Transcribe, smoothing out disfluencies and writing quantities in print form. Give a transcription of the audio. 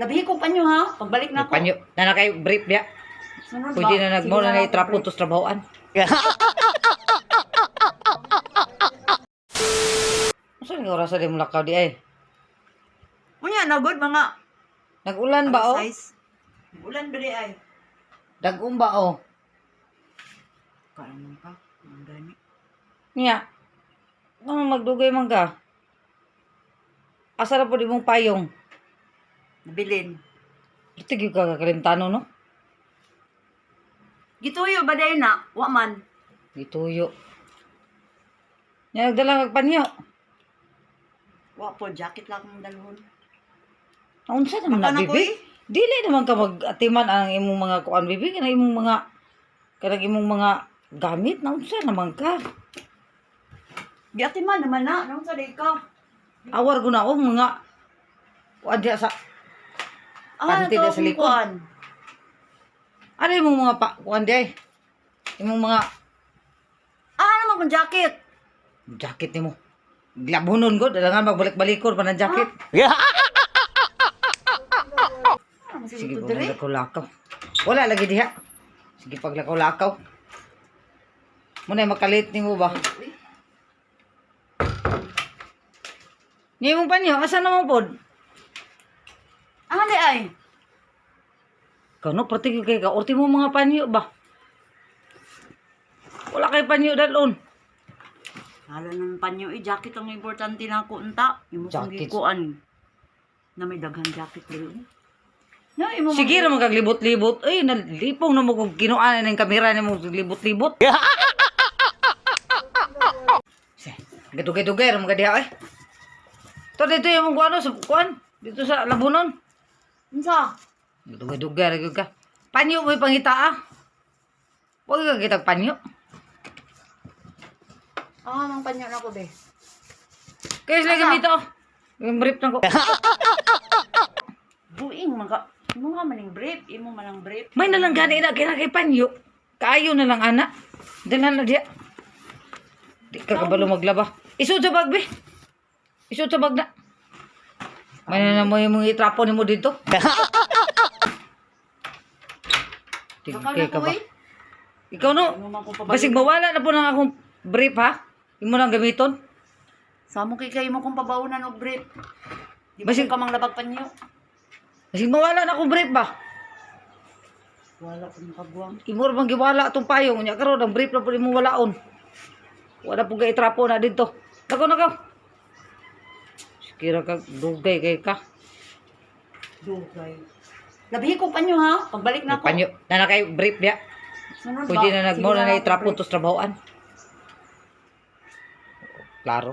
Labihi ko panyo ha. Pagbalik na ko. Panyo. Na na kay brief dia. Sunod Pwede ba? na nagmo Sige na lang na ako, trapon to sa trabahoan. Unsa ni oras di mo lakaw di ay? Unya na good mga Nag-ulan ba oh? size. Ulan ba di ay? Dagom ba oh? Kaano ka? Ang gani. Niya. Ano magdugay man ka? Asa ra po di mong payong? Nabilin. Tigil ka kakalimtano no? Gituyo ba day na? Wa man. Gituyo. Nya nagdala kag panyo. Wa po jacket lang akong dalhon. Unsa naman Baka na na ko bibi? eh. Dili naman ka mag-atiman ang imong mga kuan bibi kanang imong mga kanang imong mga gamit na unsa naman ka. Giati man naman na. Nang sa day ka. Awar ko na og mga kuan diya sa Ah, Panty ito na sa akong likod. kuan. ano imong mga pa kuan diay? Imong mga Ah, naman kong jacket. jacket nimo. Glabunon ko, dalangan magbalik-balikon pa ng jacket. Ah, Sige, sige, pag dire. lakaw-lakaw. Wala lagi diha. Sige, pag lakaw-lakaw. Muna makalit nimo ba? Uy, Ni imong panyo, asa na mo pod? Ah, di ay. Kano perti kay ka orti mo mga panyo ba? Wala kay panyo dalon. Hala ng panyo eh, jacket ang importante na ako unta. Imo kong Jacket. gikuan. Na may daghan jacket diri. No, imo Sige ra man kag libot-libot. Ay, nalipong na mo kog kinuanan ng kamera nimo libot-libot. Sige, gadugay-dugay ra man ka diha ay. To dito yung mong kuano sa kuan dito sa Labunon. Unsa? Dugay-dugay ra gyud ka. Panyo mo'y pangita ah. Wag ka kitag panyo. Ah, mang panyo na ko be. Kaya sila Asa? gamito. Yung brief na ko. Buing man ka. Imo nga maning brief, imo man ang brief. May nalang gani na kaya kay panyo. Kaayo na lang ana. Dalhan na diya. Di ka kabalo maglaba. Isod sa bag be. Isod sa bag na. May na mo yung mga itrapo nimo dito. Baka Tigkay na ka ko ba? eh. Ikaw no. Imo man ko pabalik. Basig mawala na po ng akong brief ha. Imo nang gamiton. Samo kay kay mo kong pabaunan og brief. Di ba ka mang labag panyo? Basig mawala na akong brief ba? Wala ko makagwang. Imo ra bang giwala atong payong nya karon ang brief na po imong walaon. Wala po kay itrapo na didto. Nako nako. Sikira ka dugay kay ka. Dugay. Labihi ko panyo ha. Pagbalik na ko. Panyo na na kay brief diya. Sunod ba? Pwede na nagmo Sige na lang na ako, itrapo brief. to sa trabahoan. Klaro.